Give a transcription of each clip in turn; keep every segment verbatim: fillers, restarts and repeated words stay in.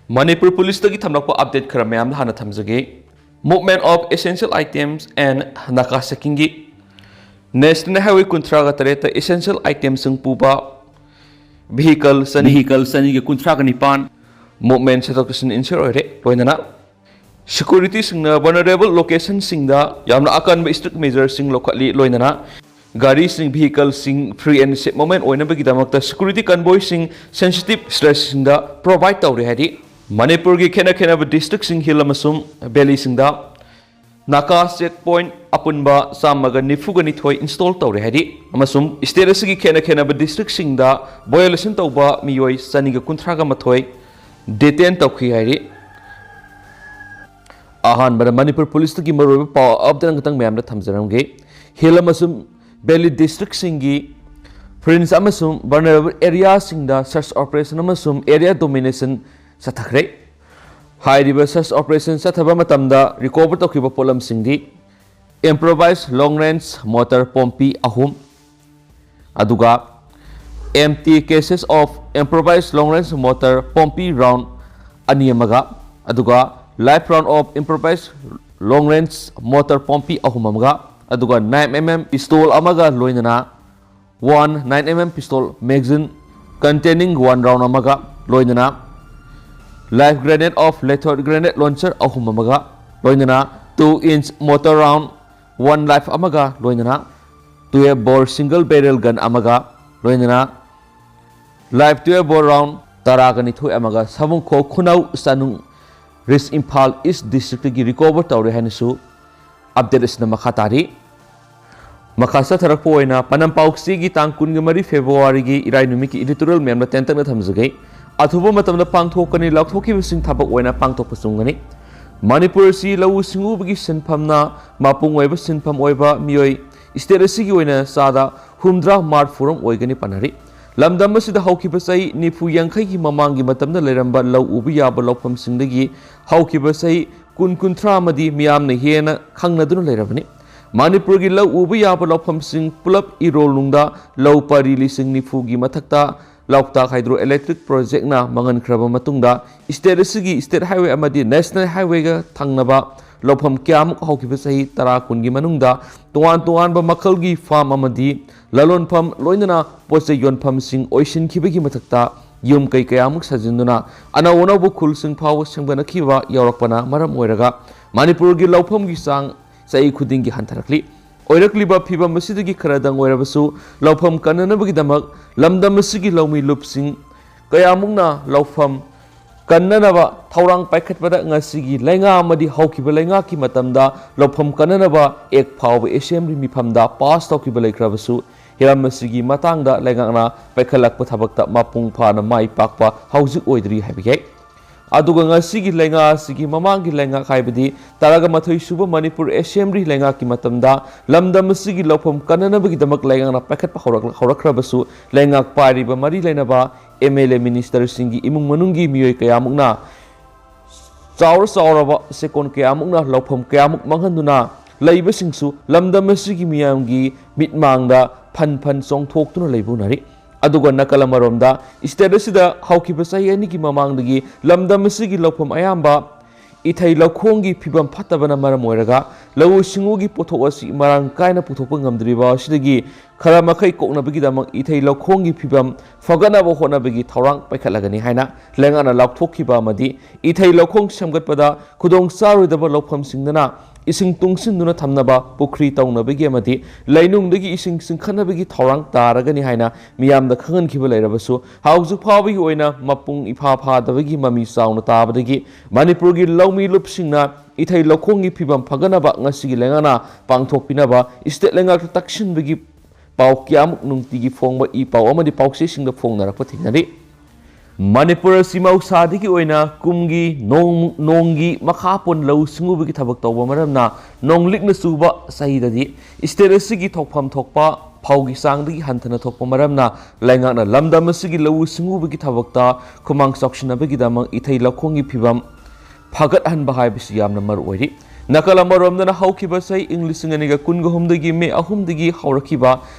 Manipur ꯄꯨꯂꯤꯁꯇꯒꯤ ꯊꯝꯂꯛꯄ update ꯈꯔ ꯃꯌꯥꯝꯗ ꯍꯥꯟꯅ ꯊꯝꯖꯒꯦ꯫ Movement of essential items and ꯅꯥꯀꯥ ꯆꯦꯛꯀꯤꯡꯒꯤ ꯅꯦꯁꯅꯦꯜ ꯍꯥꯏꯋꯦ ꯀꯨꯟꯊ꯭ꯔꯥꯒ ꯇꯔꯦꯠꯇ ꯏꯁꯦꯟꯁꯤꯌꯦꯜ ꯑꯥꯏꯇꯦꯝꯁꯤꯡ ꯄꯨꯕ ꯚꯤꯍꯤꯀꯜ ꯆꯅꯤ, ꯚꯤꯍꯤꯀꯜ ꯆꯅꯤꯒ ꯀꯨꯟꯊ꯭ꯔꯥꯒ ꯅꯤꯄꯥꯟ ꯃꯨꯚꯃꯦꯟ ꯆꯠꯊꯣꯛ ꯆꯠꯁꯤꯟ ꯏꯟꯁꯤꯌꯣꯔ ꯑꯣꯏꯔꯦ꯫ ꯂꯣꯏꯅꯅ ꯁꯦꯀ꯭ꯌꯨꯔꯤꯇꯤꯁꯤꯡꯅ ꯚꯜꯅꯔꯦꯕꯜ ꯂꯣꯀꯦꯁꯟꯁꯤꯡꯗ ꯌꯥꯝꯅ ꯑꯀꯟꯕ ꯏꯁꯇ꯭ꯔꯤꯛ ꯃꯦꯖꯔꯁꯤꯡ ꯂꯧꯈꯠꯂꯤ꯫ ꯂꯣꯏꯅꯅ ꯒꯥꯔꯤꯁꯤꯡ, ꯚꯤꯍꯤꯀꯜꯁꯤꯡ ꯐ꯭ꯔꯤ ꯑꯦꯟ ꯁꯦꯐ ꯃꯨꯚꯃꯦꯟ ꯑꯣꯏꯅꯕꯒꯤꯗꯃꯛꯇ ꯁꯦꯀ꯭ꯌꯨꯔꯤꯇꯤ ꯀꯟꯚꯣꯏꯁꯤꯡ ꯁꯦꯟꯁꯤꯇꯤꯞ ꯁ꯭ꯇ꯭ꯔꯦꯆꯁꯤꯡꯗ ꯄ꯭ꯔꯣꯚꯥꯏꯗ ꯇꯧꯔꯦ ꯍꯥꯏꯔꯤ꯫ ꯃꯅꯤꯄꯨꯔꯒꯤ ꯈꯦꯠꯅ ꯈꯦꯠꯅꯕ ꯗꯤꯁꯇ꯭ꯔꯤꯛꯁꯤꯡ, ꯍꯤꯜ ꯑꯃꯁꯨꯡ ꯚꯦꯂꯤꯁꯤꯡꯗ ꯅꯥꯀꯥ ꯆꯦꯛ ꯄꯣꯏꯟꯠ ꯑꯄꯨꯟꯕ ꯆꯥꯝꯃꯒ ꯅꯤꯐꯨꯒ ꯅꯤꯊꯣꯏ ꯏꯟꯁꯇꯣꯜ ꯇꯧꯔꯦ ꯍꯥꯏꯔꯤ꯫ ꯑꯃꯁꯨꯡ ꯁ꯭ꯇꯦꯠ ꯑꯁꯤꯒꯤ ꯈꯦꯠꯅ ꯈꯦꯠꯅꯕ ꯗꯤꯁꯇ꯭ꯔꯤꯛꯁꯤꯡꯗ ꯚꯥꯏꯑꯣꯂꯦꯁꯟ ꯇꯧꯕ ꯃꯤꯑꯣꯏ ꯆꯅꯤꯒ ꯀꯨꯟꯊ꯭ꯔꯥꯒ ꯃꯥꯊꯣꯏ ꯗꯤꯇꯦꯟ ꯇꯧꯈꯤ ꯍꯥꯏꯔꯤ꯫ ꯑꯍꯥꯟꯕꯗ ꯃꯅꯤꯄꯨꯔ ꯄꯨꯂꯤꯁꯇꯒꯤ ꯃꯔꯨꯑꯣꯏꯕ ꯄꯥꯎ ꯑꯞꯗꯦꯠ ꯑꯃꯈꯛꯇꯪ ꯃꯌꯥꯝꯗ ꯊꯝꯖꯔꯝꯒꯦ꯫ ꯍꯤꯜ ꯑꯃꯁꯨꯡ ꯚꯦꯂꯤ ꯗꯤꯁꯇ꯭ꯔꯤꯛꯁꯤꯡꯒꯤ ꯐ꯭ꯔꯤꯟꯁ ꯑꯃꯁꯨꯡ ꯚꯜꯅꯔꯦꯕꯜ ꯑꯦꯔꯤꯌꯥꯁꯤꯡꯗ ꯁꯔꯆ ꯑꯣꯄꯔꯦꯁꯟ ꯑꯃꯁꯨꯡ ꯑꯦꯔꯤꯌꯥ ꯗꯣꯃꯤꯅꯦꯁꯟ ꯆꯠꯊꯈ꯭ꯔꯦ꯫ ꯍꯥꯏꯔꯤꯕ ꯁꯔꯆ ꯑꯣꯄꯔꯦꯁꯟ ꯆꯠꯊꯕ ꯃꯇꯝꯗ ꯔꯤꯀꯣꯚꯔ ꯇꯧꯈꯤꯕ ꯄꯣꯠꯂꯝꯁꯤꯡꯗꯤ ꯏꯝꯄ꯭ꯔꯣꯚꯥꯏꯖ ꯂꯣꯡ ꯔꯦꯟꯖ ꯃꯣꯔꯇꯔ ꯄꯣꯝꯄꯤ ꯑꯍꯨꯝ, ꯑꯗꯨꯒ empty cases of improvised long range mortar Pompey round ꯑꯅꯤ ꯑꯃꯒ, ꯑꯗꯨꯒ live round of improvised long range mortar Pompey ꯑꯍꯨꯝ ꯑꯃꯒ, ꯑꯗꯨꯒ nine M M pistol ꯑꯃꯒ ꯂꯣꯏꯅꯅ one nine M M pistol magazine containing one round ꯑꯃꯒ ꯂꯣꯏꯅꯅ live grenade of lethal grenade launcher ꯑꯍꯨꯝ ꯑꯃꯒ ꯂꯣꯏꯅꯅ two inch mortar round one live ꯑꯃꯒ ꯂꯣꯏꯅꯅ twelve bore single barrel gun ꯑꯃꯒ ꯂꯣꯏꯅꯅ live twelve bore round ꯇꯔꯥꯒ ꯅꯤꯊꯣꯏ ꯑꯃꯒ ꯁꯥꯕꯨꯡꯈꯣꯛ ꯈꯨꯅꯧ ꯆꯥꯅꯨꯡ ꯔꯤꯁ ꯏꯝꯐꯥꯜ ꯏꯁ ꯗꯤꯁꯇ꯭ꯔꯤꯛꯇꯒꯤ ꯔꯤꯀꯣꯚꯔ ꯇꯧꯔꯦ ꯍꯥꯏꯅꯁꯨ ꯑꯞꯗꯦꯠ ꯑꯁꯤꯅ ꯃꯈꯥ ꯇꯥꯔꯤ꯫ ꯃꯈꯥ ꯆꯠꯊꯔꯛꯄ ꯑꯣꯏꯅ ꯄꯅꯝ ꯄꯥꯎꯆꯦꯒꯤ ꯇꯥꯡ ꯀꯨꯟꯒ ꯃꯔꯤ ꯐꯦꯕ꯭ꯔꯨꯋꯥꯔꯤꯒꯤ ꯏꯔꯥꯏ ꯅꯨꯃꯤꯠꯀꯤ ꯏꯗꯤꯇꯣꯔꯤꯌꯦꯜ ꯃꯌꯥꯝꯗ ꯇꯦꯟꯇꯛꯅ ꯊꯝꯖꯒꯦ꯫ ꯑꯊꯨꯕ ꯃꯇꯝꯗ ꯄꯥꯡꯊꯣꯛꯀꯅꯤ ꯂꯥꯎꯊꯣꯛꯈꯤꯕꯁꯤꯡ ꯊꯕꯛ ꯑꯣꯏꯅ ꯄꯥꯡꯊꯣꯛꯄ ꯆꯨꯝꯒꯅꯤ꯫ ꯃꯅꯤꯄꯨꯔ ꯑꯁꯤ ꯂꯧꯎ ꯁꯤꯡꯎꯕꯒꯤ ꯁꯤꯟꯐꯝꯅ ꯃꯄꯨꯡ ꯑꯣꯏꯕ ꯁꯤꯟꯐꯝ ꯑꯣꯏꯕ ꯃꯤꯑꯣꯏ ꯁ꯭ꯇꯦꯠ ꯑꯁꯤꯒꯤ ꯑꯣꯏꯅ ꯆꯥꯗ ꯍꯨꯝꯗ꯭ꯔꯥ ꯃꯥꯔꯠ ꯐꯨꯔꯝ ꯑꯣꯏꯒꯅꯤ ꯄꯥꯅꯔꯤ꯫ ꯂꯝꯗꯝ ꯑꯁꯤꯗ ꯍꯧꯈꯤꯕ ꯆꯍꯤ ꯅꯤꯐꯨ ꯌꯥꯡꯈꯩꯒꯤ ꯃꯃꯥꯡꯒꯤ ꯃꯇꯝꯗ ꯂꯩꯔꯝꯕ ꯂꯧ ꯎꯕ ꯌꯥꯕ ꯂꯧꯐꯝꯁꯤꯡꯗꯒꯤ ꯍꯧꯈꯤꯕ ꯆꯍꯤ ꯀꯨꯟ ꯀꯨꯟꯊ꯭ꯔꯥ ꯑꯃꯗꯤ ꯃꯤꯌꯥꯝꯅ ꯍꯦꯟꯅ ꯈꯪꯅꯗꯨꯅ ꯂꯩꯔꯕꯅꯤ꯫ ꯃꯅꯤꯄꯨꯔꯒꯤ ꯂꯧ ꯎꯕ ꯌꯥꯕ ꯂꯧꯐꯝꯁꯤꯡ ꯄꯨꯂꯞ ꯏꯔꯣꯜꯅꯨꯡꯗ ꯂꯧ ꯄꯔꯤ ꯂꯤꯁꯤꯡ ꯅꯤꯐꯨꯒꯤ ꯃꯊꯛꯇ ꯂꯣꯛꯇꯥꯛ ꯍꯥꯏꯗ꯭ꯔꯣ ꯏꯂꯦꯛꯇ꯭ꯔꯤꯛ ꯄ꯭ꯔꯣꯖꯦꯛꯅ ꯃꯥꯡꯍꯟꯈ꯭ꯔꯕ ꯃꯇꯨꯡꯗ ꯁ꯭ꯇꯦꯠ ꯑꯁꯤꯒꯤ ꯁ꯭ꯇꯦꯠ ꯍꯥꯏꯋꯦ ꯑꯃꯗꯤ ꯅꯦꯁꯅꯦꯜ ꯍꯥꯏꯋꯦꯒ ꯊꯪꯅꯕ ꯂꯧꯐꯝ ꯀꯌꯥꯃꯨꯛ ꯍꯧꯈꯤꯕ ꯆꯍꯤ ꯇꯔꯥ ꯀꯨꯟꯒꯤ ꯃꯅꯨꯡꯗ ꯇꯣꯉꯥꯟ ꯇꯣꯉꯥꯟꯕ ꯃꯈꯜꯒꯤ ꯐꯥꯔꯝ ꯑꯃꯗꯤ ꯂꯂꯣꯟꯐꯝ ꯂꯣꯏꯅꯅ ꯄꯣꯠ ꯆꯩ ꯌꯣꯟꯐꯝꯁꯤꯡ ꯑꯣꯏꯁꯤꯟꯈꯤꯕꯒꯤ ꯃꯊꯛꯇ ꯌꯨꯝ ꯀꯩ ꯀꯌꯥꯃꯨꯛ ꯁꯥꯖꯤꯟꯗꯨꯅ ꯑꯅꯧ ꯑꯅꯧꯕ ꯈꯨꯜꯁꯤꯡ ꯐꯥꯎꯕ ꯁꯦꯝꯒꯠꯅꯈꯤꯕ ꯌꯥꯎꯔꯛꯄꯅ ꯃꯔꯝ ꯑꯣꯏꯔꯒ ꯃꯅꯤꯄꯨꯔꯒꯤ ꯂꯧꯐꯝꯒꯤ ꯆꯥꯡ ꯆꯍꯤ ꯈꯨꯗꯤꯡꯒꯤ ꯍꯟꯊꯔꯛꯂꯤ꯫ ꯑꯣꯏꯔꯛꯂꯤꯕ ꯐꯤꯕꯝ ꯑꯁꯤꯗꯒꯤ ꯈꯔꯗꯪ ꯑꯣꯏꯔꯕꯁꯨ ꯂꯧꯐꯝ ꯀꯟꯅꯅꯕꯒꯤꯗꯃꯛ ꯂꯝꯗꯝ ꯑꯁꯤꯒꯤ ꯂꯧꯃꯤ ꯂꯨꯞꯁꯤꯡ ꯀꯌꯥꯃꯨꯛꯅ ꯂꯧꯐꯝ ꯀꯟꯅꯅꯕ ꯊꯧꯔꯥꯡ ꯄꯥꯏꯈꯠꯄꯗ ꯉꯁꯤꯒꯤ ꯂꯩꯉꯥꯛ ꯑꯃꯗꯤ ꯍꯧꯈꯤꯕ ꯂꯩꯉꯥꯛꯀꯤ ꯃꯇꯝꯗ ꯂꯧꯐꯝ ꯀꯟꯅꯅꯕ ꯑꯦꯛ ꯐꯥꯎꯕ ꯑꯦꯁꯦꯝꯕ꯭ꯂꯤ ꯃꯤꯐꯝꯗ ꯄꯥꯁ ꯇꯧꯈꯤꯕ ꯂꯩꯈ꯭ꯔꯕꯁꯨ ꯍꯤꯔꯝ ꯑꯁꯤꯒꯤ ꯃꯇꯥꯡꯗ ꯂꯩꯉꯥꯛꯅ ꯄꯥꯏꯈꯠꯂꯛꯄ ꯊꯕꯛꯇ ꯃꯄꯨꯡ ꯐꯥꯅ ꯃꯥꯏ ꯄꯥꯛꯄ ꯍꯧꯖꯤꯛ ꯑꯣꯏꯗ꯭ꯔꯤ ꯍꯥꯏꯕ ꯌꯥꯏ꯫ ꯑꯗꯨꯒ ꯉꯁꯤꯒꯤ ꯂꯩꯉꯥꯛ ꯑꯁꯤꯒꯤ ꯃꯃꯥꯡꯒꯤ ꯂꯩꯉꯥꯛ ꯍꯥꯏꯕꯗꯤ ꯇꯔꯥꯒ ꯃꯥꯊꯣꯏ ꯁꯨꯕ ꯃꯅꯤꯄꯨꯔ ꯑꯦꯁꯦꯝꯕ꯭ꯂꯤ ꯂꯩꯉꯥꯛꯀꯤ ꯃꯇꯝꯗ ꯂꯝꯗꯝ ꯑꯁꯤꯒꯤ ꯂꯧꯐꯝ ꯀꯟꯅꯅꯕꯒꯤꯗꯃꯛ ꯂꯩꯉꯥꯛꯅ ꯄꯥꯏꯈꯠꯄ ꯍꯧꯔꯛ-, ꯍꯧꯔꯛꯈ꯭ꯔꯕꯁꯨ ꯂꯩꯉꯥꯛ ꯄꯥꯏꯔꯤꯕ ꯃꯔꯤ ꯂꯩꯅꯕ ꯑꯦꯝ ꯑꯦꯜ ꯑꯦ ꯃꯤꯅꯤꯁꯇꯔꯁꯤꯡꯒꯤ ꯏꯃꯨꯡ ꯃꯅꯨꯡꯒꯤ ꯃꯤꯑꯣꯏ ꯀꯌꯥꯃꯨꯛꯅ ꯆꯥꯎꯔ ꯆꯥꯎꯔꯕ ꯁꯦꯀꯣꯟ ꯀꯌꯥꯃꯨꯛꯅ ꯂꯧꯐꯝ ꯀꯌꯥꯃꯨꯛ ꯃꯥꯡꯍꯟꯗꯨꯅ ꯂꯩꯕꯁꯤꯡꯁꯨ ꯂꯝꯗꯝ ꯑꯁꯤꯒꯤ ꯃꯤꯌꯥꯝꯒꯤ ꯃꯤꯠꯃꯥꯡꯗ ꯐꯟ ꯐꯟ ꯆꯣꯡꯊꯣꯛꯇꯨꯅ ꯂꯩꯕ ꯎꯅꯔꯤ꯫ ꯑꯗꯨꯒ ꯅꯥꯀꯜ ꯑꯃꯔꯣꯝꯗ ꯁ꯭ꯇꯦꯠ ꯑꯁꯤꯗ ꯍꯧꯈꯤꯕ ꯆꯍꯤ ꯑꯅꯤꯒꯤ ꯃꯃꯥꯡꯗꯒꯤ ꯂꯝꯗꯝ ꯑꯁꯤꯒꯤ ꯂꯧꯐꯝ ꯑꯌꯥꯝꯕ ꯏꯊꯩ ꯂꯧꯈꯣꯡꯒꯤ ꯐꯤꯕꯝ ꯐꯠꯇꯕꯅ ꯃꯔꯝ ꯑꯣꯏꯔꯒ ꯂꯧꯎ ꯁꯤꯡꯎꯒꯤ ꯄꯣꯠꯊꯣꯛ ꯑꯁꯤ ꯃꯔꯥꯡ ꯀꯥꯏꯅ ꯄꯨꯊꯣꯛꯄ ꯉꯝꯗ꯭ꯔꯤꯕ ꯑꯁꯤꯗꯒꯤ ꯈꯔ ꯃꯈꯩ ꯀꯣꯛꯅꯕꯒꯤꯗꯃꯛ ꯏꯊꯩ ꯂꯧꯈꯣꯡꯒꯤ ꯐꯤꯕꯝ ꯐꯒꯠꯅꯕ ꯍꯣꯠꯅꯕꯒꯤ ꯊꯧꯔꯥꯡ ꯄꯥꯏꯈꯠꯂꯒꯅꯤ ꯍꯥꯏꯅ ꯂꯩꯉꯥꯛꯅ ꯂꯥꯎꯊꯣꯛꯈꯤꯕ ꯑꯃꯗꯤ ꯏꯊꯩ ꯂꯧꯈꯣꯡ ꯁꯦꯝꯒꯠꯄꯗ ꯈꯨꯗꯣꯡ ꯆꯥꯔꯣꯏꯗꯕ ꯂꯧꯐꯝꯁꯤꯡꯗꯅ ꯏꯁꯤꯡ ꯇꯨꯡꯁꯤꯟꯗꯨꯅ ꯊꯝꯅꯕ ꯄꯨꯈ꯭ꯔꯤ ꯇꯧꯅꯕꯒꯤ ꯑꯃꯗꯤ ꯂꯩꯅꯨꯡꯗꯒꯤ ꯏꯁꯤꯡ ꯆꯤꯡꯈꯠꯅꯕꯒꯤ ꯊꯧꯔꯥꯡ ꯇꯥꯔꯒꯅꯤ ꯍꯥꯏꯅ ꯃꯤꯌꯥꯝꯗ ꯈꯪꯍꯟꯈꯤꯕ ꯂꯩꯔꯕꯁꯨ ꯍꯧꯖꯤꯛ ꯐꯥꯎꯕꯒꯤ ꯑꯣꯏꯅ ꯃꯄꯨꯡ ꯏꯐꯥ ꯐꯥꯗꯕꯒꯤ ꯃꯃꯤ ꯆꯥꯎꯅ ꯇꯥꯕꯗꯒꯤ ꯃꯅꯤꯄꯨꯔꯒꯤ ꯂꯧꯃꯤ ꯂꯨꯞꯁꯤꯡꯅ ꯏꯊꯩ ꯂꯧꯈꯣꯡꯒꯤ ꯐꯤꯕꯝ ꯐꯒꯠꯅꯕ ꯉꯁꯤꯒꯤ ꯂꯩꯉꯥꯛꯅ ꯄꯥꯡꯊꯣꯛꯄꯤꯅꯕ ꯁ꯭ꯇꯦꯠ ꯂꯩꯉꯥꯛꯇ ꯇꯛꯁꯤꯟꯕꯒꯤ ꯄꯥꯎ ꯀꯌꯥꯃꯨꯛ ꯅꯨꯡꯇꯤꯒꯤ ꯐꯣꯡꯕ ꯏ ꯄꯥꯎ ꯑꯃꯗꯤ ꯄꯥꯎꯆꯦꯁꯤꯡꯗ ꯐꯣꯡꯅꯔꯛꯄ ꯊꯦꯡꯅꯔꯤ꯫ ꯃꯅꯤꯄꯨꯔ ꯑꯁꯤ ꯃꯍꯧꯁꯥꯗꯒꯤ ꯑꯣꯏꯅ ꯀꯨꯝꯒꯤ ꯅꯣꯡ, ꯅꯣꯡꯒꯤ ꯃꯈꯥ ꯄꯣꯟ ꯂꯧꯎ ꯁꯤꯡꯎꯕꯒꯤ ꯊꯕꯛ ꯇꯧꯕ ꯃꯔꯝꯅ ꯅꯣꯡ ꯂꯤꯛꯅ ꯆꯨꯕ ꯆꯍꯤꯗꯗꯤ ꯁ꯭ꯇꯦꯠ ꯑꯁꯤꯒꯤ ꯊꯣꯛꯐꯝ ꯊꯣꯛꯄ ꯐꯧꯒꯤ ꯆꯥꯡꯗꯒꯤ ꯍꯟꯊꯅ ꯊꯣꯛꯄ ꯃꯔꯝꯅ ꯂꯩꯉꯥꯛꯅ ꯂꯝꯗꯝ ꯑꯁꯤꯒꯤ ꯂꯧꯎ ꯁꯤꯡꯎꯕꯒꯤ ꯊꯕꯛꯇ ꯈꯨꯃꯥꯡ ꯆꯥꯎꯁꯤꯟꯅꯕꯒꯤꯗꯃꯛ ꯏꯊꯩ ꯂꯧꯈꯣꯡꯒꯤ ꯐꯤꯕꯝ ꯐꯒꯠꯍꯟꯕ ꯍꯥꯏꯕꯁꯤ ꯌꯥꯝꯅ ꯃꯔꯨ ꯑꯣꯏꯔꯤ꯫ ꯅꯥꯀꯜ ꯑꯃꯔꯣꯝꯗꯅ ꯍꯧꯈꯤꯕ ꯆꯍꯤ ꯏꯪ ꯂꯤꯁꯤꯡ ꯑꯅꯤꯒ ꯀꯨꯟꯒ ꯍꯨꯝꯗꯣꯏꯒꯤ ꯃꯦ ꯑꯍꯨꯝꯗꯒꯤ ꯍꯧꯔꯛꯈꯤꯕ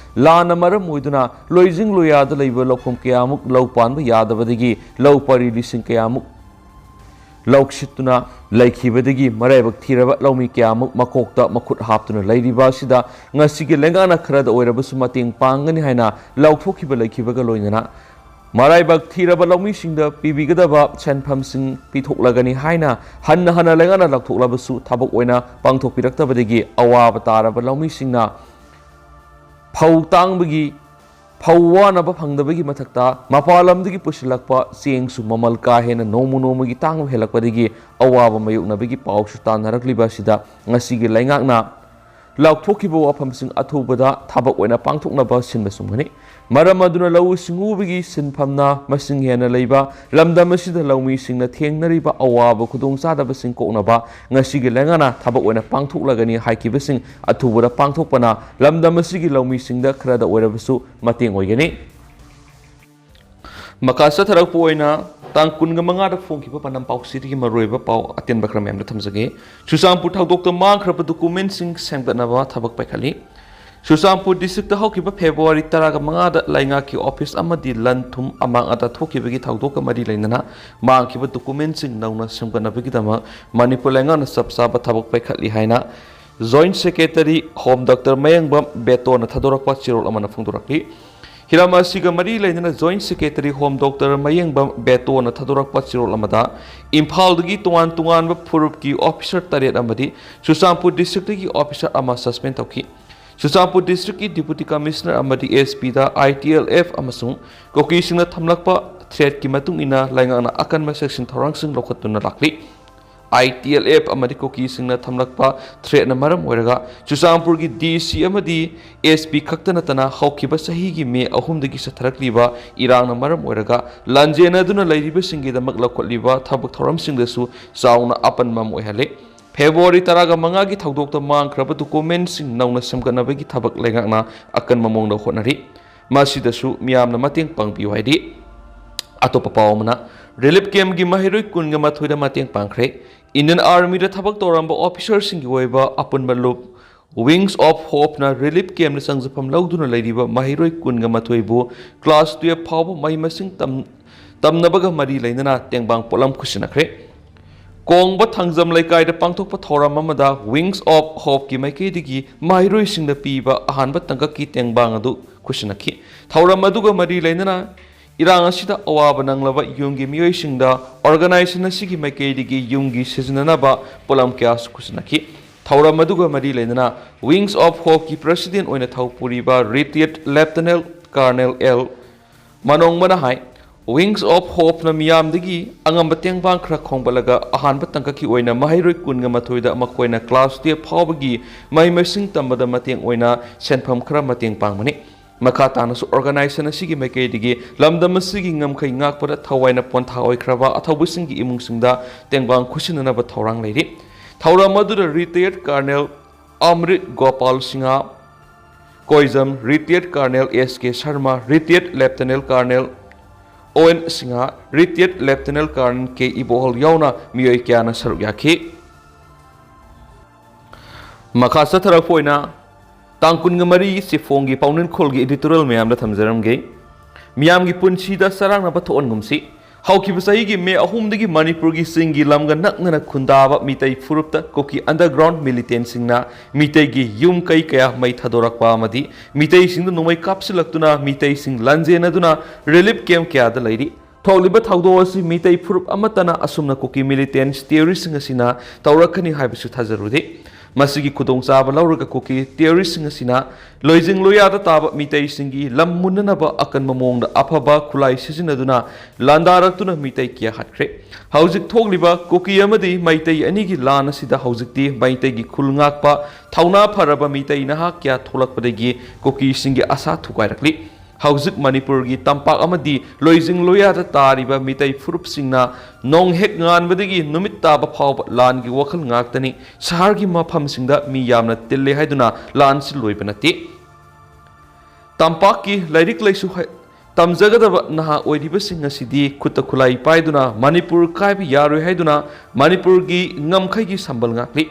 ꯂꯥꯟꯅ ꯃꯔꯝ ꯑꯣꯏꯗꯨꯅ ꯂꯣꯏꯖꯤꯡ ꯂꯣꯌꯥꯗ ꯂꯩꯕ ꯂꯧꯐꯝ ꯀꯌꯥꯃꯨꯛ ꯂꯧ ꯄꯥꯟꯕ ꯌꯥꯗꯕꯗꯒꯤ ꯂꯧ ꯄꯔꯤ ꯂꯤꯁꯤꯡ ꯀꯌꯥꯃꯨꯛ ꯂꯧꯁꯤꯠꯇꯨꯅ ꯂꯩꯈꯤꯕꯗꯒꯤ ꯃꯔꯥꯏꯕꯛ ꯊꯤꯔꯕ ꯂꯧꯃꯤ ꯀꯌꯥꯃꯨꯛ ꯃꯀꯣꯛꯇ ꯃꯈꯨꯠ ꯍꯥꯞꯇꯨꯅ ꯂꯩꯔꯤꯕ ꯑꯁꯤꯗ ꯉꯁꯤꯒꯤ ꯂꯩꯉꯥꯛꯅ ꯈꯔꯗ ꯑꯣꯏꯔꯕꯁꯨ ꯃꯇꯦꯡ ꯄꯥꯡꯒꯅꯤ ꯍꯥꯏꯅ ꯂꯥꯎꯊꯣꯛꯈꯤꯕ ꯂꯩꯈꯤꯕꯒ ꯂꯣꯏꯅꯅ ꯃꯔꯥꯏꯕꯛ ꯊꯤꯔꯕ ꯂꯧꯃꯤꯁꯤꯡꯗ ꯄꯤꯕꯤꯒꯗꯕ ꯁꯦꯟꯐꯝꯁꯤꯡ ꯄꯤꯊꯣꯛꯂꯒꯅꯤ ꯍꯥꯏꯅ ꯍꯟꯅ ꯍꯟꯅ ꯂꯩꯉꯥꯛꯅ ꯂꯥꯎꯊꯣꯛꯂꯕꯁꯨ ꯊꯕꯛ ꯑꯣꯏꯅ ꯄꯥꯡꯊꯣꯛꯄꯤꯔꯛꯇꯕꯗꯒꯤ ꯑꯋꯥꯕ ꯇꯥꯔꯕ ꯂꯧꯃꯤꯁꯤꯡꯅ ꯐꯧ ꯇꯥꯡꯕꯒꯤ ꯐꯧ ꯋꯥꯅꯕ ꯐꯪꯗꯕꯒꯤ ꯃꯊꯛꯇ ꯃꯄꯥꯟ ꯂꯝꯗꯒꯤ ꯄꯨꯁꯤꯜꯂꯛꯄ ꯆꯦꯡꯁꯨ ꯃꯃꯜ ꯀꯥ ꯍꯦꯟꯅ ꯅꯣꯡꯃ ꯅꯣꯡꯃꯒꯤ ꯇꯥꯡꯕ ꯍꯦꯜꯂꯛꯄꯗꯒꯤ ꯑꯋꯥꯕ ꯃꯥꯌꯣꯛꯅꯕꯒꯤ ꯄꯥꯎꯁꯨ ꯇꯥꯟꯅꯔꯛꯂꯤꯕ ꯑꯁꯤꯗ ꯉꯁꯤꯒꯤ ꯂꯩꯉꯥꯛꯅ ꯂꯥꯎꯊꯣꯛꯈꯤꯕ ꯋꯥꯐꯝꯁꯤꯡ ꯑꯊꯨꯕꯗ ꯊꯕꯛ ꯑꯣꯏꯅ ꯄꯥꯡꯊꯣꯛꯅꯕ ꯁꯤꯟꯕ ꯆꯨꯝꯒꯅꯤ꯫ ꯃꯔꯝ ꯑꯗꯨꯅ ꯂꯧꯎ ꯁꯤꯡꯎꯕꯒꯤ ꯁꯤꯟꯐꯝꯅ ꯃꯁꯤꯡ ꯍꯦꯟꯅ ꯂꯩꯕ ꯂꯝꯗꯝ ꯑꯁꯤꯗ ꯂꯧꯃꯤꯁꯤꯡꯅ ꯊꯦꯡꯅꯔꯤꯕ ꯑꯋꯥꯕ ꯈꯨꯗꯣꯡꯆꯥꯗꯕꯁꯤꯡ ꯀꯣꯛꯅꯕ ꯉꯁꯤꯒꯤ ꯂꯩꯉꯥꯛꯅ ꯊꯕꯛ ꯑꯣꯏꯅ ꯄꯥꯡꯊꯣꯛꯂꯒꯅꯤ ꯍꯥꯏꯈꯤꯕꯁꯤꯡ ꯑꯊꯨꯕꯗ ꯄꯥꯡꯊꯣꯛꯄꯅ ꯂꯝꯗꯝ ꯑꯁꯤꯒꯤ ꯂꯧꯃꯤꯁꯤꯡꯗ ꯈꯔꯗ ꯑꯣꯏꯔꯕꯁꯨ ꯃꯇꯦꯡ ꯑꯣꯏꯒꯅꯤ꯫ ꯃꯈꯥ ꯆꯠꯊꯔꯛꯄ ꯑꯣꯏꯅ ꯇꯥꯡ ꯀꯨꯟꯒ ꯃꯉꯥꯗ ꯐꯣꯡꯈꯤꯕ ꯄꯥꯟꯗꯝ ꯄꯥꯎꯆꯦꯗꯒꯤ ꯃꯔꯨꯑꯣꯏꯕ ꯄꯥꯎ ꯑꯇꯦꯟꯕ ꯈꯔ ꯃꯌꯥꯝꯗ ꯊꯝꯖꯒꯦ꯫ ꯆꯨꯔꯆꯥꯟꯄꯨꯔ ꯊꯧꯗꯣꯛꯇ ꯃꯥꯡꯈ꯭ꯔꯕ ꯗꯣꯀꯨꯃꯦꯟꯁꯤꯡ ꯁꯦꯝꯒꯠꯅꯕ ꯊꯕꯛ ꯄꯥꯏꯈꯠꯂꯤ꯫ ꯆꯨꯔꯆꯥꯟꯄꯨꯔ ꯗꯤꯁꯇ꯭ꯔꯤꯛꯇ ꯍꯧꯈꯤꯕ ꯐꯦꯕ꯭ꯔꯨꯋꯥꯔꯤ ꯇꯔꯥꯒ ꯃꯉꯥꯗ ꯂꯩꯉꯥꯛꯀꯤ ꯑꯣꯐꯤꯁ ꯑꯃꯗꯤ ꯂꯟ ꯊꯨꯝ ꯑꯃꯥꯡ ꯑꯇꯥ ꯊꯣꯛꯈꯤꯕꯒꯤ ꯊꯧꯗꯣꯛꯀ ꯃꯔꯤ ꯂꯩꯅꯅ ꯃꯥꯡꯈꯤꯕ ꯗꯣꯀꯨꯃꯦꯟꯁꯤꯡ ꯅꯧꯅ ꯁꯦꯝꯒꯠꯅꯕꯒꯤꯗꯃꯛ ꯃꯅꯤꯄꯨꯔ ꯂꯩꯉꯥꯛꯅ ꯆꯞ ꯆꯥꯕ ꯊꯕꯛ ꯄꯥꯏꯈꯠꯂꯤ ꯍꯥꯏꯅ ꯖꯣꯏꯟꯠ ꯁꯦꯀ꯭ꯔꯦꯇꯔꯤ ꯍꯣꯝ ꯗꯣꯛꯇꯔ ꯃꯌꯦꯡꯕꯝ ꯕꯦꯇꯣꯅ ꯊꯥꯗꯣꯔꯛꯄ ꯆꯦꯔꯣꯜ ꯑꯃꯅ ꯐꯣꯡꯗꯣꯔꯛꯂꯤ꯫ ꯍꯤꯔꯝ ꯑꯁꯤꯒ ꯃꯔꯤ ꯂꯩꯅꯅ ꯖꯣꯏꯟꯠ ꯁꯦꯀ꯭ꯔꯦꯇꯔꯤ ꯍꯣꯝ ꯗꯣꯛꯇꯔ ꯃꯌꯦꯡꯕꯝ ꯕꯦꯇꯣꯅ ꯊꯥꯗꯣꯔꯛꯄ ꯆꯦꯔꯣꯜ ꯑꯃꯗ ꯏꯝꯐꯥꯜꯗꯒꯤ ꯇꯣꯉꯥꯟ ꯇꯣꯉꯥꯟꯕ ꯐꯨꯔꯨꯞꯀꯤ ꯑꯣꯐꯤꯁꯔ ꯇꯔꯦꯠ ꯑꯃꯗꯤ ꯆꯨꯔꯆꯥꯟꯄꯨꯔ ꯗꯤꯁꯇ꯭ꯔꯤꯛꯇꯒꯤ ꯑꯣꯐꯤꯁꯔ ꯑꯃ ꯁꯁꯄꯦꯟ ꯇꯧꯈꯤ꯫ ꯆꯨꯔꯆꯥꯟꯄꯨꯔ ꯗꯤꯁꯇ꯭ꯔꯤꯛꯀꯤ ꯗꯤꯄꯨꯇꯤ ꯀꯃꯤꯁꯅꯔ ꯑꯃꯗꯤ ꯑꯦꯁ ꯄꯤꯗ ꯑꯥꯏ ꯇꯤ ꯑꯦꯜ ꯑꯦꯐ ꯑꯃꯁꯨꯡ ꯀꯨꯀꯤꯁꯤꯡꯅ ꯊꯝꯂꯛꯄ ꯊ꯭ꯔꯦꯠꯀꯤ ꯃꯇꯨꯡ ꯏꯟꯅ ꯂꯩꯉꯥꯛꯅ ꯑꯀꯟꯕ ꯆꯦꯛꯁꯤꯟ ꯊꯧꯔꯥꯡꯁꯤꯡ ꯂꯧꯈꯠꯇꯨꯅ ꯂꯥꯛꯂꯤ꯫ ꯑꯥꯏ ꯇꯤ ꯑꯦꯜ ꯑꯦꯐ ꯑꯃꯗꯤ ꯀꯨꯀꯤꯁꯤꯡꯅ ꯊꯝꯂꯛꯄ ꯊ꯭ꯔꯦꯠꯅ ꯃꯔꯝ ꯑꯣꯏꯔꯒ ꯆꯨꯔꯆꯥꯟꯄꯨꯔꯒꯤ ꯗꯤ ꯁꯤ ꯑꯃꯗꯤ ꯑꯦꯁ ꯄꯤ ꯈꯛꯇ ꯅꯠꯇꯅ ꯍꯧꯈꯤꯕ ꯆꯍꯤꯒꯤ ꯃꯦ ꯑꯍꯨꯝꯗꯒꯤ ꯆꯠꯊꯔꯛꯂꯤꯕ ꯏꯔꯥꯡꯅ ꯃꯔꯝ ꯑꯣꯏꯔꯒ ꯂꯥꯟꯖꯦꯟꯅꯗꯨꯅ ꯂꯩꯔꯤꯕꯁꯤꯡꯒꯤꯗꯃꯛ ꯂꯧꯈꯠꯂꯤꯕ ꯊꯕꯛ ꯊꯧꯔꯝꯁꯤꯡꯗꯁꯨ ꯆꯥꯎꯅ ꯑꯄꯟꯕ ꯑꯃ ꯑꯣꯏꯍꯜꯂꯤ꯫ ꯐꯦꯕ꯭ꯔꯨꯋꯥꯔꯤ ꯇꯔꯥꯒ ꯃꯉꯥꯒꯤ ꯊꯧꯗꯣꯛꯇ ꯃꯥꯡꯈ꯭ꯔꯕ ꯗꯣꯀꯨꯃꯦꯟꯁꯤꯡ ꯅꯧꯅ ꯁꯦꯝꯒꯠꯅꯕꯒꯤ ꯊꯕꯛ ꯂꯩꯉꯥꯛꯅ ꯑꯀꯟꯕ ꯃꯑꯣꯡꯗ ꯍꯣꯠꯅꯔꯤ꯫ ꯃꯁꯤꯗꯁꯨ ꯃꯤꯌꯥꯝꯅ ꯃꯇꯦꯡ ꯄꯥꯡꯕꯤꯌꯨ ꯍꯥꯏꯔꯤ꯫ ꯑꯇꯣꯞꯄ ꯄꯥꯎ ꯑꯃꯅ, ꯔꯤꯂꯤꯐ ꯀꯦꯝꯞꯀꯤ ꯃꯍꯩꯔꯣꯏ ꯀꯨꯟꯒ ꯃꯥꯊꯣꯏꯗ ꯃꯇꯦꯡ ꯄꯥꯡꯈ꯭ꯔꯦ꯫ Indian Armyꯗ ꯊꯕꯛ ꯇꯧꯔꯝꯕ officerꯁꯤꯡꯒꯤ ꯑꯣꯏꯕ ꯑꯄꯨꯟꯕ ꯂꯨꯞ Wings of Hopeꯅ relief campꯇ ꯆꯪꯖꯐꯝ ꯂꯧꯗꯨꯅ ꯂꯩꯔꯤꯕ ꯃꯍꯩꯔꯣꯏ ꯀꯨꯟꯒ ꯃꯥꯊꯣꯏꯕꯨ class twelve ꯐꯥꯎꯕ ꯃꯍꯩ ꯃꯁꯤꯡ ꯇꯝ-, ꯇꯝꯅꯕꯒ ꯃꯔꯤ ꯂꯩꯅꯅ ꯇꯦꯡꯕꯥꯡ ꯄꯣꯠꯂꯝ ꯈꯨꯠꯁꯤꯟꯅꯈ꯭ꯔꯦ꯫ ꯀꯣꯡꯕ ꯊꯥꯡꯖꯝ ꯂꯩꯀꯥꯏꯗ ꯄꯥꯡꯊꯣꯛꯄ ꯊꯧꯔꯝ ꯑꯃꯗ Wings of Hopeꯀꯤ ꯃꯥꯏꯀꯩꯗꯒꯤ ꯃꯍꯩꯔꯣꯏꯁꯤꯡꯗ ꯄꯤꯕ ꯑꯍꯥꯟꯕ ꯇꯥꯡꯀꯛꯀꯤ ꯇꯦꯡꯕꯥꯡ ꯑꯗꯨ ꯈꯨꯠꯁꯤꯟꯅꯈꯤ꯫ ꯊꯧꯔꯝ ꯑꯗꯨꯒ ꯃꯔꯤ ꯂꯩꯅꯅ ꯏꯔꯥꯡ ꯑꯁꯤꯗ ꯑꯋꯥꯕ ꯅꯪꯂꯕ ꯌꯨꯝꯒꯤ ꯃꯤꯑꯣꯏꯁꯤꯡꯗ organization ꯑꯁꯤꯒꯤ ꯃꯥꯏꯀꯩꯗꯒꯤ ꯌꯨꯝꯒꯤ ꯁꯤꯖꯤꯟꯅꯅꯕ ꯄꯣꯠꯂꯝ ꯀꯌꯥꯁꯨ ꯈꯨꯠꯁꯤꯟꯅꯈꯤ꯫ ꯊꯧꯔꯝ ꯑꯗꯨꯒ ꯃꯔꯤ ꯂꯩꯅꯅ Wings of Hopeꯀꯤ president ꯑꯣꯏꯅ ꯊꯧ ꯄꯨꯔꯤꯕ Retired Lieutenant Colonel ꯑꯦꯜ ꯃꯅꯣꯡꯕꯅ ꯍꯥꯏ, Wings of Hopeꯅ ꯃꯤꯌꯥꯝꯗꯒꯤ ꯑꯉꯝꯕ ꯇꯦꯡꯕꯥꯡ ꯈꯔ ꯈꯣꯝꯒꯠꯂꯒ ꯑꯍꯥꯟꯕ ꯇꯥꯡꯀꯛꯀꯤ ꯑꯣꯏꯅ ꯃꯍꯩꯔꯣꯏ ꯀꯨꯟꯒ ꯃꯥꯊꯣꯏꯗ ꯃꯈꯣꯏꯅ class twelve ꯐꯥꯎꯕꯒꯤ ꯃꯍꯩ ꯃꯁꯤꯡ ꯇꯝꯕꯗ ꯃꯇꯦꯡ ꯑꯣꯏꯅ ꯁꯦꯟꯐꯝ ꯈꯔ ꯃꯇꯦꯡ ꯄꯥꯡꯕꯅꯤ꯫ ꯃꯈꯥ ꯇꯥꯅꯁꯨ organization ꯑꯁꯤꯒꯤ ꯃꯥꯏꯀꯩꯗꯒꯤ ꯂꯝꯗꯝ ꯑꯁꯤꯒꯤ ꯉꯝꯈꯩ ꯉꯥꯛꯄꯗ ꯊꯋꯥꯏꯅ ꯄꯣꯟꯊꯥ ꯑꯣꯏꯈ꯭ꯔꯕ ꯑꯊꯧꯕꯁꯤꯡꯒꯤ ꯏꯃꯨꯡꯁꯤꯡꯗ ꯇꯦꯡꯕꯥꯡ ꯈꯨꯠꯁꯤꯟꯅꯅꯕ ꯊꯧꯔꯥꯡ ꯂꯩꯔꯤ꯫ ꯊꯧꯔꯝ ꯑꯗꯨꯗ Retired Colonel Amrit Gopal Singh Koijam, Retired Colonel S K Sharma, Retired Lieutenant Colonel O N Singh, Retired Lieutenant Colonel K Ibohal ꯌꯥꯎꯅ ꯃꯤꯑꯣꯏ ꯀꯌꯥꯅ ꯁꯔꯨꯛ ꯌꯥꯈꯤ꯫ ꯃꯈꯥ ꯆꯠꯊꯔꯛꯄ ꯑꯣꯏꯅ ꯇꯥꯡ ꯀꯨꯟꯒ ꯃꯔꯤ ꯆꯦꯐꯣꯡꯒꯤ ꯄꯥꯎꯅꯤꯡꯈꯣꯜꯒꯤ editorial ꯃꯌꯥꯝꯗ ꯊꯝꯖꯔꯝꯒꯦ꯫ ꯃꯤꯌꯥꯝꯒꯤ ꯄꯨꯟꯁꯤꯗ ꯆꯔꯥꯡꯅꯕ ꯊꯣꯛꯍꯟꯒꯨꯝꯁꯤ꯫ ꯍꯧꯈꯤꯕ ꯆꯍꯤꯒꯤ ꯃꯦ ꯑꯍꯨꯝꯗꯒꯤ ꯃꯅꯤꯄꯨꯔꯒꯤ ꯆꯤꯡꯒꯤ ꯂꯝꯒ ꯅꯛꯅꯅ ꯈꯨꯟꯗꯥꯕ ꯃꯤꯇꯩ ꯐꯨꯔꯨꯞꯇ ꯀꯨꯀꯤ underground militantꯁꯤꯡꯅ ꯃꯤꯇꯩꯒꯤ ꯌꯨꯝ ꯀꯩ ꯀꯌꯥ ꯃꯩ ꯊꯥꯗꯣꯔꯛꯄ ꯑꯃꯗꯤ ꯃꯤꯇꯩꯁꯤꯡꯗ ꯅꯣꯡꯃꯩ ꯀꯥꯞꯁꯤꯜꯂꯛꯇꯨꯅ ꯃꯤꯇꯩꯁꯤꯡ ꯂꯥꯟꯖꯦꯟꯅꯗꯨꯅ relief camp ꯀꯌꯥꯗ ꯂꯩꯔꯤ꯫ ꯊꯣꯛꯂꯤꯕ ꯊꯧꯗꯣꯛ ꯑꯁꯤ ꯃꯤꯇꯩ ꯐꯨꯔꯨꯞ ꯑꯃꯠꯇꯅ ꯑꯁꯨꯝꯅ ꯀꯨꯀꯤ militant terroristꯁꯤꯡ ꯑꯁꯤꯅ ꯇꯧꯔꯛꯀꯅꯤ ꯍꯥꯏꯕꯁꯨ ꯊꯥꯖꯔꯨꯗꯦ꯫ ꯃꯁꯤꯒꯤ ꯈꯨꯗꯣꯡꯆꯥꯕ ꯂꯧꯔꯒ ꯀꯨꯀꯤ terroristꯁꯤꯡ ꯑꯁꯤꯅ ꯂꯣꯏꯖꯤꯡ ꯂꯣꯌꯥꯗ ꯇꯥꯕ ꯃꯤꯇꯩꯁꯤꯡꯒꯤ ꯂꯝ ꯃꯨꯟꯅꯅꯕ ꯑꯀꯟꯕ ꯃꯑꯣꯡꯗ ꯑꯐꯕ ꯈꯨꯠꯂꯥꯏ ꯁꯤꯖꯤꯟꯅꯗꯨꯅ ꯂꯥꯟꯗꯥꯔꯛꯇꯨꯅ ꯃꯤꯇꯩ ꯀꯌꯥ ꯍꯥꯠꯈ꯭ꯔꯦ꯫ ꯍꯧꯖꯤꯛ ꯊꯣꯛꯂꯤꯕ ꯀꯨꯀꯤ ꯑꯃꯗꯤ ꯃꯩꯇꯩ ꯑꯅꯤꯒꯤ ꯂꯥꯟ ꯑꯁꯤꯗ ꯍꯧꯖꯤꯛꯇꯤ ꯃꯩꯇꯩꯒꯤ ꯈꯨꯜ ꯉꯥꯛꯄ ꯊꯧꯅꯥ ꯐꯔꯕ ꯃꯤꯇꯩ ꯅꯍꯥ ꯀꯌꯥ ꯊꯣꯛꯂꯛꯄꯗꯒꯤ ꯀꯨꯀꯤꯁꯤꯡꯒꯤ ꯑꯁꯥ ꯊꯨꯒꯥꯏꯔꯛꯂꯤ꯫ ꯍꯧꯖꯤꯛ ꯃꯅꯤꯄꯨꯔꯒꯤ ꯇꯝꯄꯥꯛ ꯑꯃꯗꯤ ꯂꯣꯏꯖꯤꯡ ꯂꯣꯌꯥꯗ ꯇꯥꯔꯤꯕ ꯃꯤꯇꯩ ꯐꯨꯔꯨꯞꯁꯤꯡꯅ ꯅꯣꯡ ꯍꯦꯛ ꯉꯥꯟꯕꯗꯒꯤ ꯅꯨꯃꯤꯠ ꯇꯥꯕ ꯐꯥꯎꯕ ꯂꯥꯟꯒꯤ ꯋꯥꯈꯜ ꯉꯥꯛꯇꯅꯤ꯫ ꯁꯍꯔꯒꯤ ꯃꯐꯝꯁꯤꯡꯗ ꯃꯤ ꯌꯥꯝꯅ ꯇꯤꯜꯂꯦ ꯍꯥꯏꯗꯨꯅ ꯂꯥꯟꯁꯤ ꯂꯣꯏꯕ ꯅꯠꯇꯦ꯫ ꯇꯝꯄꯥꯛꯀꯤ ꯂꯥꯏꯔꯤꯛ ꯂꯥꯏꯁꯨ ꯍꯩ-, ꯇꯝꯖꯒꯗꯕ ꯅꯍꯥ ꯑꯣꯏꯔꯤꯕꯁꯤꯡ ꯑꯁꯤꯗꯤ ꯈꯨꯠꯇ ꯈꯨꯠꯂꯥꯏ ꯄꯥꯏꯗꯨꯅ ꯃꯅꯤꯄꯨꯔ ꯀꯥꯏꯕ ꯌꯥꯔꯣꯏ ꯍꯥꯏꯗꯨꯅ ꯃꯅꯤꯄꯨꯔꯒꯤ ꯉꯝꯈꯩꯒꯤ ꯁꯝꯕꯜ ꯉꯥꯛꯂꯤ꯫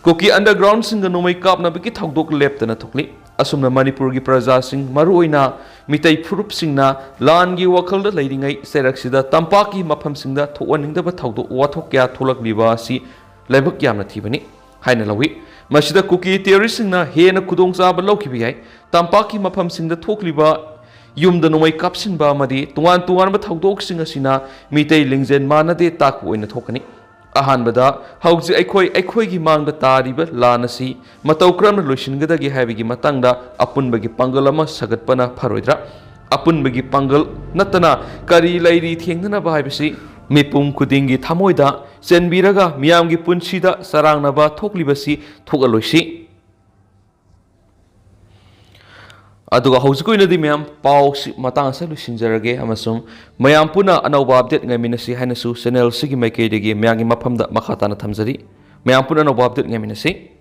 ꯀꯨꯀꯤ ꯑꯟꯗꯔꯒ꯭ꯔꯥꯎꯟꯁꯤꯡꯒ ꯅꯣꯡꯃꯩ ꯀꯥꯞꯅꯕꯒꯤ ꯊꯧꯗꯣꯛ ꯂꯦꯞꯇꯅ ꯊꯣꯛꯂꯤ꯫ ꯑꯁꯨꯝꯅ ꯃꯅꯤꯄꯨꯔꯒꯤ ꯄ꯭ꯔꯖꯥꯁꯤꯡ, ꯃꯔꯨꯑꯣꯏꯅ ꯃꯤꯇꯩ ꯐꯨꯔꯨꯞꯁꯤꯡꯅ ꯂꯥꯟꯒꯤ ꯋꯥꯈꯜꯗ ꯂꯩꯔꯤꯉꯩ ꯆꯩꯔꯛꯁꯤꯗ ꯇꯝꯄꯥꯛꯀꯤ ꯃꯐꯝꯁꯤꯡꯗ ꯊꯣꯛꯍꯟꯅꯤꯡꯗꯕ ꯊꯧꯗꯣꯛ ꯋꯥꯊꯣꯛ ꯀꯌꯥ ꯊꯣꯛꯂꯛꯂꯤꯕ ꯑꯁꯤ ꯂꯥꯏꯕꯛ ꯌꯥꯝꯅ ꯊꯤꯕꯅꯤ ꯍꯥꯏꯅ ꯂꯧꯏ꯫ ꯃꯁꯤꯗ ꯀꯨꯀꯤ ꯇꯦꯔꯣꯔꯤꯁꯁꯤꯡꯅ ꯍꯦꯟꯅ ꯈꯨꯗꯣꯡꯆꯥꯕ ꯂꯧꯈꯤꯕ ꯌꯥꯏ꯫ ꯇꯝꯄꯥꯛꯀꯤ ꯃꯐꯝꯁꯤꯡꯗ ꯊꯣꯛꯂꯤꯕ ꯌꯨꯝꯗ ꯅꯣꯡꯃꯩ ꯀꯥꯞꯁꯤꯟꯕ ꯑꯃꯗꯤ ꯇꯣꯉꯥꯟ ꯇꯣꯉꯥꯟꯕ ꯊꯧꯗꯣꯛꯁꯤꯡ ꯑꯁꯤꯅ ꯃꯤꯇꯩ ꯂꯤꯡꯖꯦꯜ ꯃꯥꯟꯅꯗꯦ ꯇꯥꯛꯄ ꯑꯣꯏꯅ ꯊꯣꯛꯀꯅꯤ꯫ ꯑꯍꯥꯟꯕꯗ, ꯍꯧꯖꯤꯛ ꯑꯩꯈꯣꯏ ꯑꯩꯈꯣꯏꯒꯤ ꯃꯥꯡꯗ ꯇꯥꯔꯤꯕ ꯂꯥꯟ ꯑꯁꯤ ꯃꯇꯧ ꯀꯔꯝꯅ ꯂꯣꯏꯁꯤꯟꯒꯗꯒꯦ ꯍꯥꯏꯕꯒꯤ ꯃꯇꯥꯡꯗ ꯑꯄꯨꯟꯕꯒꯤ ꯄꯥꯡꯒꯜ ꯑꯃ ꯁꯥꯒꯠꯄꯅ ꯐꯔꯣꯏꯗ꯭ꯔꯥ? ꯑꯄꯨꯟꯕꯒꯤ ꯄꯥꯡꯒꯜ ꯅꯠꯇꯅ ꯀꯔꯤ ꯂꯩꯔꯤ ꯊꯦꯡꯅꯅꯕ ꯍꯥꯏꯕꯁꯤ ꯃꯤꯄꯨꯝ ꯈꯨꯗꯤꯡꯒꯤ ꯊꯃꯣꯏꯗ ꯆꯦꯟꯕꯤꯔꯒ ꯃꯤꯌꯥꯝꯒꯤ ꯄꯨꯟꯁꯤꯗ ꯆꯔꯥꯡꯅꯕ ꯊꯣꯛꯂꯤꯕꯁꯤ ꯊꯣꯛꯍꯜꯂꯣꯏꯁꯤ꯫ ꯑꯗꯨꯒ ꯍꯧꯖꯤꯛ ꯑꯣꯏꯅꯗꯤ ꯃꯌꯥꯝ ꯄꯥꯎꯁꯤ ꯃꯇꯥꯡ ꯑꯁꯤꯗ ꯂꯣꯏꯁꯤꯟꯖꯔꯒꯦ ꯑꯃꯁꯨꯡ ꯃꯌꯥꯝ ꯄꯨꯟꯅ ꯑꯅꯧꯕ ꯑꯞꯗꯦꯠ ꯉꯥꯏꯃꯤꯟꯅꯁꯤ ꯍꯥꯏꯅꯁꯨ ꯆꯦꯅꯦꯜꯁꯤꯒꯤ ꯃꯥꯏꯀꯩꯗꯒꯤ ꯃꯌꯥꯝꯒꯤ ꯃꯐꯝꯗ ꯃꯈꯥ ꯇꯥꯅ ꯊꯝꯖꯔꯤ꯫ ꯃꯌꯥꯝ ꯄꯨꯟꯅ ꯑꯅꯧꯕ ꯑꯞꯗꯦꯠ ꯉꯥꯏꯃꯤꯟꯅꯁꯤ꯫